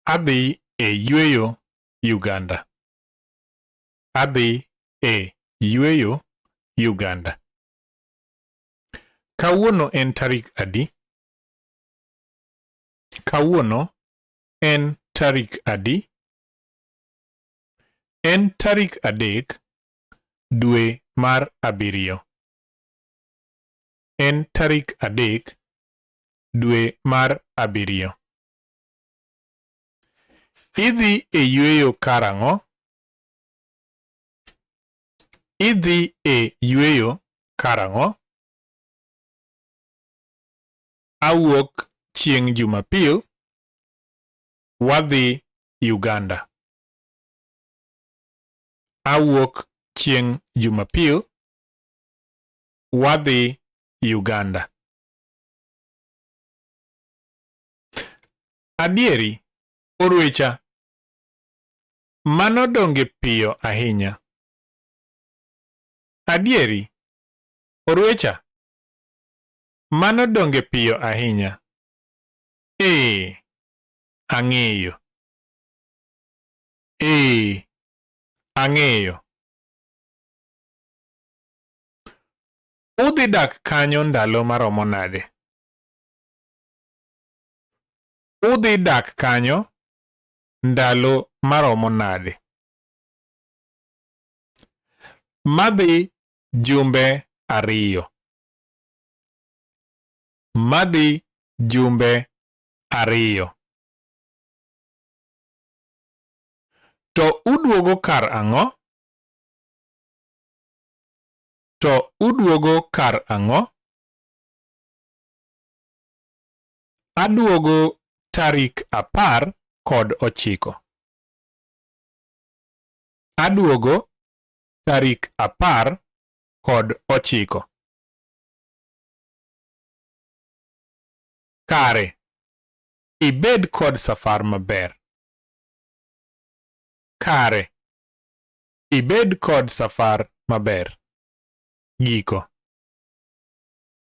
Adhi e yueyo Uganda. Adhi e yueyo Uganda. Kawuono en tarik adi? Kawuono en tarik adi? En tarik 3 dwe mar abiriyo. En tarik 3 dwe mar abiriyo. Idhi e yueyo karang'o? Idhi e yueyo karang'o? Awuok chieng' Jumapil, wadhi Uganda. Awuok chieng' Jumapil, wadhi Uganda. Adieri, orwecha. Mano donge piyo ahinya. Adieri, orwecha. Mano donge piyo ahinya. Ee, ang'eyo. Ee, ang'eyo. Udhi dak kanyo ndalo maromo nade? Udhi dak kanyo ndalo maromo nade? Madhi jumbe 2. Madhi jumbe 2. To uduogo kar ang'o? To uduogo kar ang'o? Aduogo tarik 19. Aduogo tarik 19. Kare, ibed kod safar maber. Kare, ibed kod safar maber. Giko.